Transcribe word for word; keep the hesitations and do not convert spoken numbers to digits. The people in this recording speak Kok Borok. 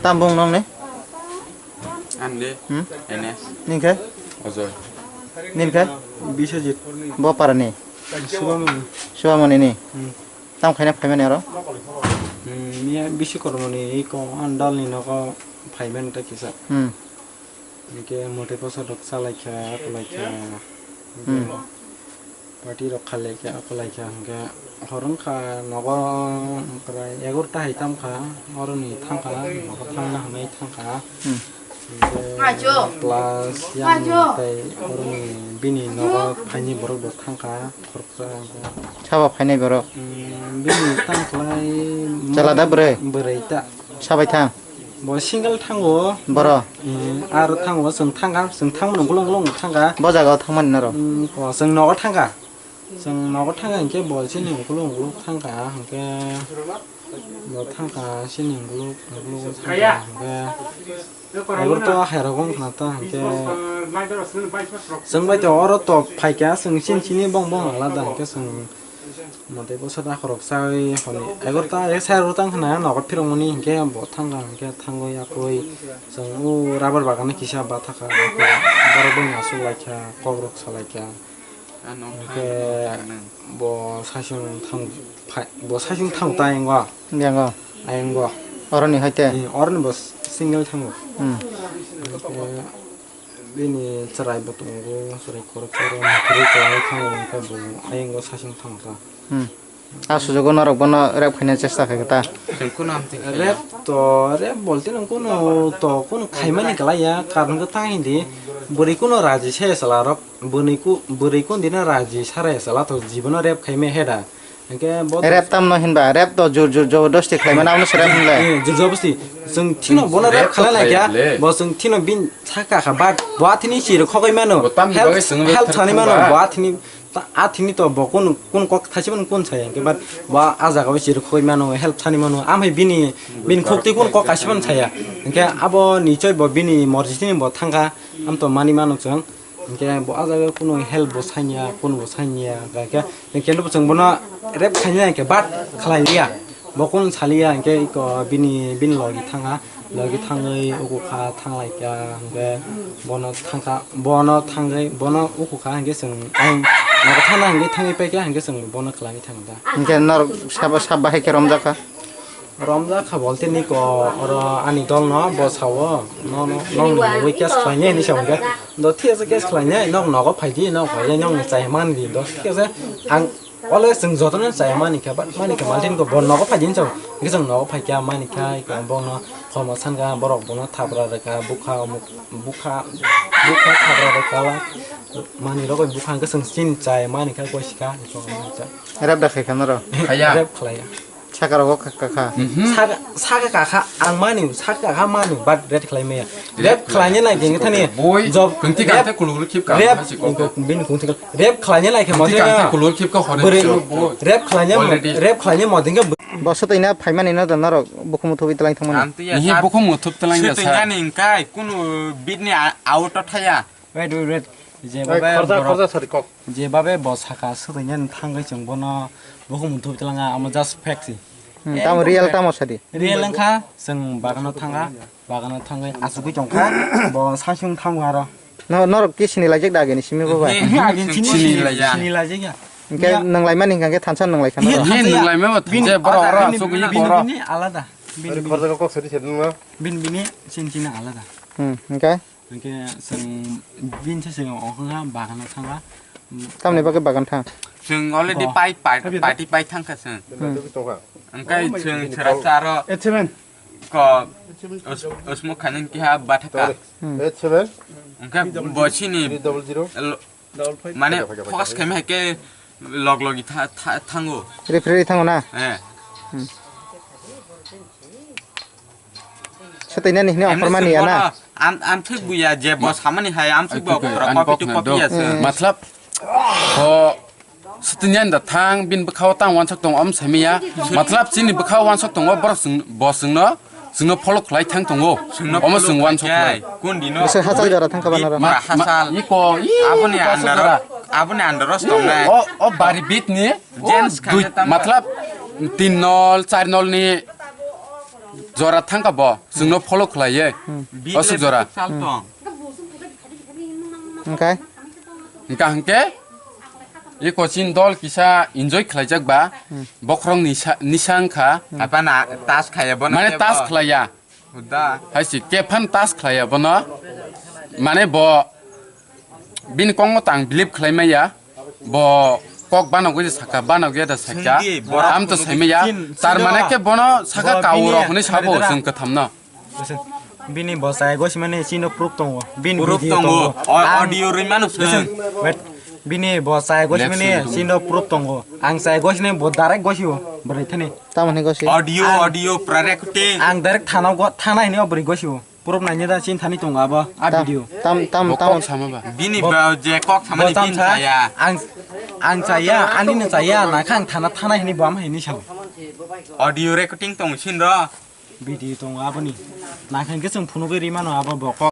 Tam bung nong ni? Ande. Hmm? N S. Ning khe? Ojoy. Ning khe? Biswajit. Bo para ni? Subamoni. Subamoni ni? Hmm. Tam khaina phaimani aro? Hmm, miya bisi kormo ni iko andal ni nogo phaiman ta kisa. Hmm. Hingke mote posa rok chalaikha, akolaikha. Hmm. Party rok khalaikha, akolaikha, hingke hor wngkha nogo prai egarota hai tamkha, oroni thangkha, nogo thangna hwnwi thangkha. Hmm. Hingke plus yang tei oroni bini nogo phaini borok bo thangkha, khoroksa hingke. Sabo phainai borok? Hmm, bini tangkhlai. Chwla da bwrwi? Bwrwi ta. Sabai thang? Bo single thango. Boro? Eh, aro thango, chwng thangkha, chwng thangmano bolong bolong thangkha. Bo jaga o thangmani norok? Mm, o, chwng nogo thangkha. Chwng nogo thangkha hinkhe bo chini ukuluk ukuluk thangkha, hinkhe bo thangkha chini ukuluk ukuluk thangkha, hinkhe egarota hai rok wngkha na ta, hinkhe chwng bai to oro to phaikha, chwng chini chini bong bong alada, hinkhe chwng Mote bwsa da khoroksa oi hwnwi egarota, eh, sai egarota wngkha na nogo phirokmani hinkhe bo thangkha hinkhe thangwi akwui chwng o rubber bagano kisa bathakha, borok bai achuk laikha, kok rok salaikha. Hinkhe bo saichung thang phai, bo saichung thang ta ayang o. Ayang o. Ayang o. Oroni hai te? Eh, oroni bo single thango. Hmm. Hinkhe Bini chwrai bo tongo, chwrai koroksa rok kwrwi kwlaiwi thango, hwnkhe bo ayang o saichung thango ta. Hmm. A sujugo norok bono rep khaina chesta khaikha ta? Rep to, rep bolte nang kuno to, kuno khaimani kwlaiya, karon khe ta hindi, bwrwi kuno raji saya chwla rok, bwrwi ku-, bwrwi kuno dino raji saraya chwla to jibono rep khaimaya heda. Hingke bo rep tamno hinba, rep to jur jur jobordosti khlaimani, abono se rep hinlai. Eh, jur jobordosti. Chwng thino bono rep khlai lai kha, bo chwng thino bin saka kha, but bo athini chiri khogoi mano. Help, help sani mano, bo athini, ta-, athini to bo kun, kun kok thasi mano kun saya, hingke but bo a jaga o chiri khogoi mano, help sani mano. Amhai bini, bini khukti kun kok kasi mano saya. Hingke abo nichoi bo bini morjitini bo thangkha, am to mani mano chwng. Hingke bo a jaga kunu help bo sanya, kunu bo sanya, hingke, hingke bo chwng bono rep khaina hingke bat khlai liya. Bo kunu saliya hingke iko bini, bini logi thanga, logi thangwi uku kha thanglaikha, hingke bono thangkha, bono thangwi, bono uku kha hingke chwng ang nogo thana hingke thangwi paikha hingke chwng bono khlai thangkha. Hingke norok sabo sab bahai khe romjakha? Romjak kha bolte niko oro ani dol no bo sao, no, no, no, no, bo case khlainai hinwi sa hwnkhe. Do thik ase case khlainai, nok nogo phaidi, nok phaidi, nok chai mani di, do thik ase. Ang always chwng jotono chai mani kha, but mani kha, maltin ko bo nogo phaidi hinwi sa hwnkhe chwng nogo phaikha mani kha, iko bongno khomo sankha, borok bono thapra rwkha, bukha, omuk, bukha, bukha thapra rwkha, mani rogwi bukha hwnkhe chwng chini chai mani kha, goi sikha, iko mani cha. Rep da khaikha norok? Khaya. Rep khlaiya. Saka rogo ka-, kakha. Mhm. Saka, saka kakha, ang mani, saka kakha mani, but rep khlai maya. Rep khlai ni nai ding thani. Boi, job, kwngti rep, kante kuluk kuluk khip ka, rep, hasi kok. Bini kungti kal-, rep khlai ni nai khe kwngti mojeng kante ya. Kuluk khip ka hore bwrwi, so boi. Rep khlai ni mo-, already. Rep khlai ni mojeng ke bw- Bo swtwi na phai mani no da norok bukhum uthubi twlang thang mani. Nihi bukhum uthup twlang ya sa. Swtwi nani hingkai kunu bit ni a-, auto thaya. Wait, wait, wait. Jeba be khorja, borok khorja sari kok. Jebabe bo saka swtwinani thangwi chwng bono bukhum uthubi twlanga, amo just fact si. Hmm, tamo real tamo sadi. Real wngkha, chwng bagano thanga, bagano thangwi achugwi tongkha, bo saichung thango aro. No, norok khe sini laijak da agini simi bo bai? He, he, agini sini, sini laijak. Sini laijak ya. Hingke ya. Nang laimani hingke thansa nang laikha. He, norok. He, thansa nang ya. Laimani bo bini, thansa borok oro bini, achugwi bini, borok. Bini alada. Bini, bini. Khorja kok sari sari nang. Bini, bini, sini, sini alada. Hmm, hingke? Hingke chwng bini se chwng ongkha bagano thangkha. Tamni bagwi bagan thang? Chwng already pai, pai, party pai thangkha chwng. Hmm. Hingke chwng chwra charo ko os-, osmo khanin kiha bathaka. Hmm. Hingke bo chini lo-, mane focus khaima hai khe log logi tha-, tha-, thango. Referee thango na? Eh. Hmm. Swtwinani hwnwi offer mani ya na? Am, am thik buya je bo samani hai, am thik bo copy to copy ya se. Matlab, ho, swtwinani da thang, bini bwkhao tang wansok tongo, om saimaya. Matlab, chini bwkhao wansok tongo, borok chwng, bo chwngno, chwngno follow khlai thang tongo. Omo chwng wansok khlai. Kun dino? Bwswk hachal jora thang kha banaro. Ma, ma, hachal. Iko, i, aboni under, aboni under os tongnai. O, o bari bit ni, o, dui, matlab, tin nol, char nol ni Jora thangka bo, chwngno follow khlaiye. Hmm. Aswk jora. Sal tong. Hwnkhe? Hwnkha hwnkhe, i coaching dol kisa enjoy khlaijak ba, hmm, bokhorok nisa, nisa wngkha. Hmm. Apa na tas khaya bono. Mane kebo tas khlaiya. Huda. Hai si, kephan tas khlaiya bono. Mane bo bini kokno tang believe khlai maya. Bo kok banogwi je saka, banogwi da saka. Sengdi, borok Am to phunugwi saimaya. Chin, Tar chin mane do. Ke bono saka Bo kau bini rok hwnwi sabo maridara. Chwng kwthamno. Listen, bini bo chai gosimani chino proof tongo. Bini Proof video tongo. tongo. O-, Ang audio rwi mano listen, chwng. Wait. Bini bo chai gosimani Next video. Chino proof tongo. Ang chai gosini bo direct gosio. Bwrwi thani. Tamoni gosi. Audio, Ang audio, pre-recording. Ang direct thana go, thana hini o bwrwi gosio. Proof naini da chin thani tongo abo a Tam, video. tam, tam, Bo tam. Kok sama ba. Bini Bo-, ba je kok samani bo tam bin sa, saya. Ang, ang saya, ani no saya, na khang thana, thana hini bo am hini sao. Audio recording tong sin ro. Video tongo aboni. Na khang ke chwng phunugwi rimano abo bo kok.